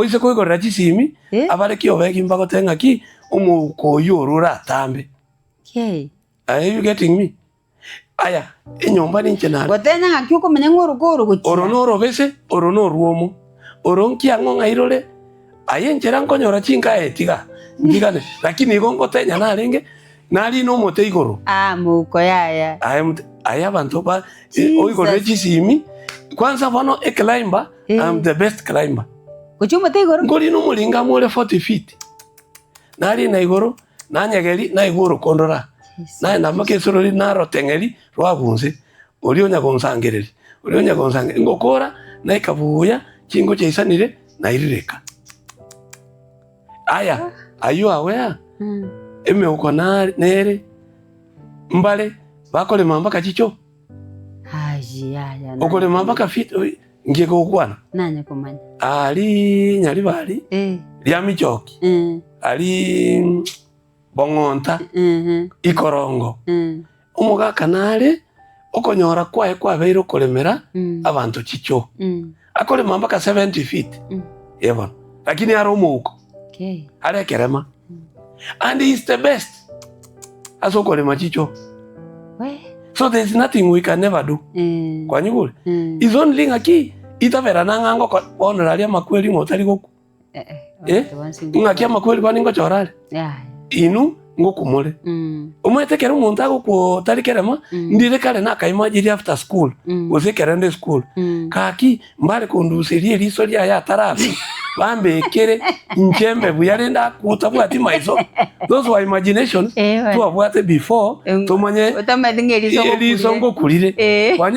Oise koigorera chisimi, Eh. abare kiobegi mbagotebe ng'aki omouko oyio ore oratambe. Kei. Are you getting me? Aya, enyomba ninche nare. Gotenya ng'aki okomanya ng'a oroka oro gochia. Oro norobese, oro norwomo, oro nkiang'o ng'ai rore? Aye enchera nkonyora chinkae tiga ntigane, lakini igo ngotenya narenge, narina omote igoro. Ah, mouko yaya. Aye mote, aye abanto ba Jesus. oigorere chisimi, kwanza bono eclimber, Eh. I'm the best climber. Gochia omote igoro? Nkorina omoringo amo ore 40 feet, narina igoro, nanyegeri, naigwa orokondora, Jesus. naenda mpaka esorori naroteng'eri rwagunse, oria onya gonsangereria, oria onya gonsangereria, ngokora, naika buya, chingo chiaisanire, nairireka. Aya, ayio awea, Mm. emeuko nare nere, mbare bakorema mpaka chichoo. Aye, yaya, nanye Okorema komanya. mpaka feet, oi, ngie gokwana. Nanye komanya. Aria Nyaribari, Eh, ria Michoki, eh, aria Bong'onta, eh, Ikorongo. eh, Omogaka nare, okonyora kwaye kwabeire okoremera mm, abanto chichoo. mm, Akorema mpaka 70 feet. Mm. Ee bono. Lakini are omouko, okay. are ekerema. And he is the best ase okorema chichoo. We, So there is nothing we can never do. eh, Kwanyigure? mm, Is only ng'aki itabera nang'a ngoko bono raria amakweri ng'a otari gokwa. eh, eh, Eh? abanto bonsi Ng'aki amakweri kwani ngochora are? Yaya. Inwe ngokumore. Mm, Omanyete ekero omonto agokwa otari kerema, Mm. ndire kare nakaimagine after school, Mm. gose ekero inde school, mm. gaki mbare konduseria eriso riaye ataraswa, bambekere inche mbe buya rende akwo tabwati maiso. Those were imaginations Eh, bana. twabwate before Em, tomanye otamanyeti ng'a eriso eriso ngokurire. ngokurire. Eh. Kwanyora.